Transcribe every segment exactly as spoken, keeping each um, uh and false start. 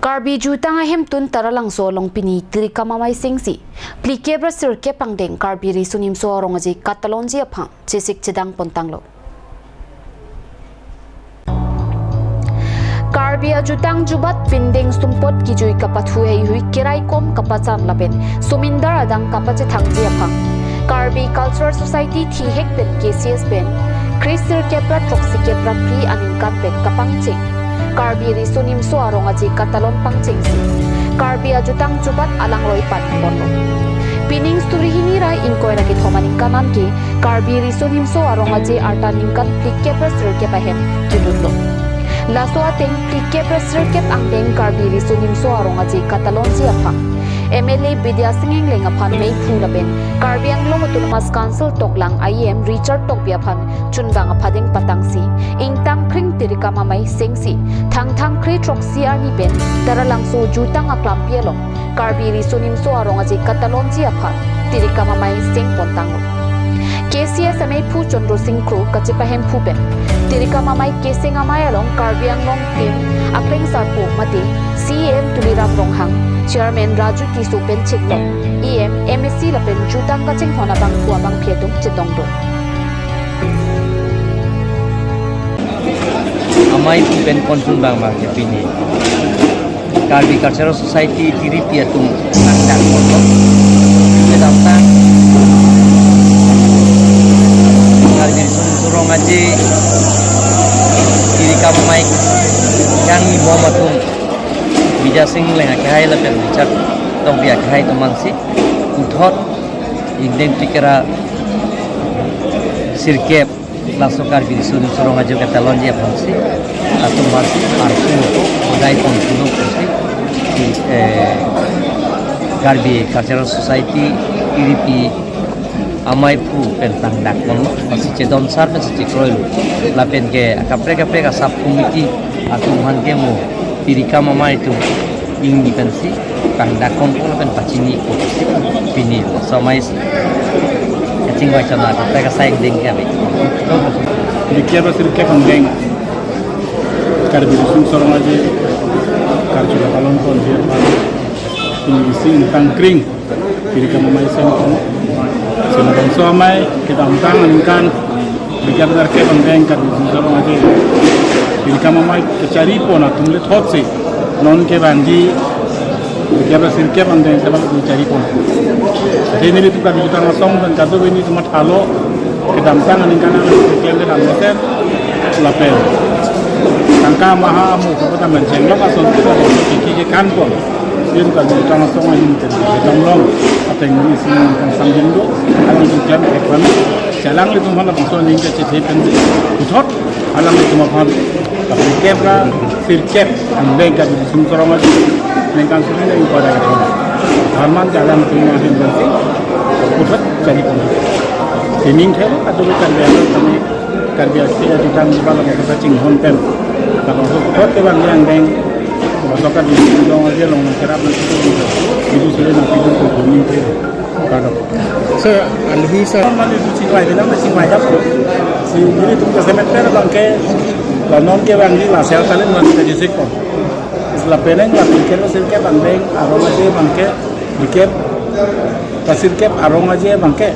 Karbi jutang ahemtun Taralangso along pini Tirikam Amei sengsi phlikep ra sirkep angdeng Karbi Riso Nimso Arong Aje katalonji aphan chesik chedang pontanglo. Karbi ajutang jubat pindeng sumpot kijui kapathu heihui keraikom kapachan lapen sumindar adang kapachethangji aphan Karbi Cultural Society thihek pen K C S pen kre sirkep ra throksi kep ra phli aningkan pen kapangcheng Karbi Riso Nimso Arong Aje katalon pangchengsi Karbi ajutang jubat alangroi pan ponlo. Pining suri hini ra ingkoi ra kethom aningkan anke Karbi Riso Nimso Arong Aje arta ningkan phlikep ra sirkep ahem kedunlo. Laso ateng phlikep ra sirkep angdeng Karbi Riso Nimso Arong Aje katalonji aphan M L A Bidya Sing Engleng aphan meiphu lapen Karbi Anglong Autonomous Council toklang I E M Richard Tokbi aphan chunbang aphadeng patangsi ingtangkring Tirikam Amei sengsi Thangthang kre throksi arni pen Taralangso jutang aklampi along Karbi Riso Nimso Arong Aje katalonji aphan Tirikam Amei seng pontanglo. K C S ameiphu Chandra Sing Kro kachepahemphu pen Tirikam Amei keseng amei along Karbi Anglong team akleng sarpo mate C E M Tuliram Ronghang, Chairman Raju Tisso pen chiklo, E M, M A C lapen jutang kachinghon abangphu abangphi atum chetongdun. Ameiphu pen konsun bang bang ke pini Karbi Cultural Society Tiripi atum nangdak kono. Kedamtang Karbi Riso Nimso Arong Aje Tirikam Amei yang ibom atum Bidya Sing Engleng akehai lapen Richard Tokbi akehai atum mangsi puthot ingdeng phlikep ra sirkep laso Karbi Riso Nimso Arong Aje katalonji aphansi atum basi arpu ko dai pon puno pusi, eh, Karbi Cultural Society Tiripi ameiphu pen nangdak kono, basi chedon sar pensi chekroilo. Lapen ke kaprek kaprek a sub committee atum aphan ke mo Tirikam Amei atum ingni pensi nangdak kono lapen pachini ko pini somai kachingvai chona kaprek asai angdeng ke abi. Phlikep ra sirkep angdeng Karbi Riso Nimso Arong Aje karju katalon ponji aphan pini isi ingtangkring Tirikam Amei seng kono. Si labangso amei kedamtang aningkan phlikep ra sirkep angdeng Karbi Riso Nimso Arong Aje Tirikam Amei kachari pon atum le thotsi non kevangji phlikep ra sirkep angdeng sebalu kachari pon. Athe nelitum Karbi Jutang Asong pen kadokave nelitum mathalo kedamtang aningkan an klem kedam mesen lapen tangka maha amu kapata mencheng lok ason kita kiki ke kan pon. Nelitum Karbi Jutang Asong ahin pen tong long ateng ni sini tang samjin do, alangtum klem ke pon. Jalang nelitum hala bangso ning kachethe pen puthot alangtum aphan phlikep ra sirkep angdeng Karbi Riso Nimso Arong Aje ningkan suri ningkan ra. Tharman jalang tum ahin pensi puthot chari pon. Sining thelo kadokave Karbi Anglong kami Karbi aksi ati tang bala kachinghon pen. Kalau puthot kevangji angdeng, kalau sokat di Karbi Anglong aja long nangkerap nanti itu suri nanti itu kuning thelo. Kado. Sir, alwi sir. Mane tu chingvai bilang na chingvai dap. Si nelitum kasemet per abangke la non kevangji la sel talin man kachesik pon. Lapen ke la phlikep ra sirkep angdeng Arong Aje abangke phlikep ra sirkep Arong Aje abangke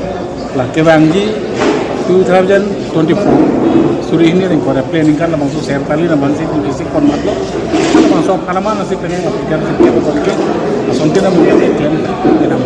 la kevangji two thousand twenty-four suri hini ring kore planning kan labangso sel talin abangsi kachesik pon matlo. Labangso aphan aman si planning la phlikep ra sirkep abangke ason tina mungkin klem kedam.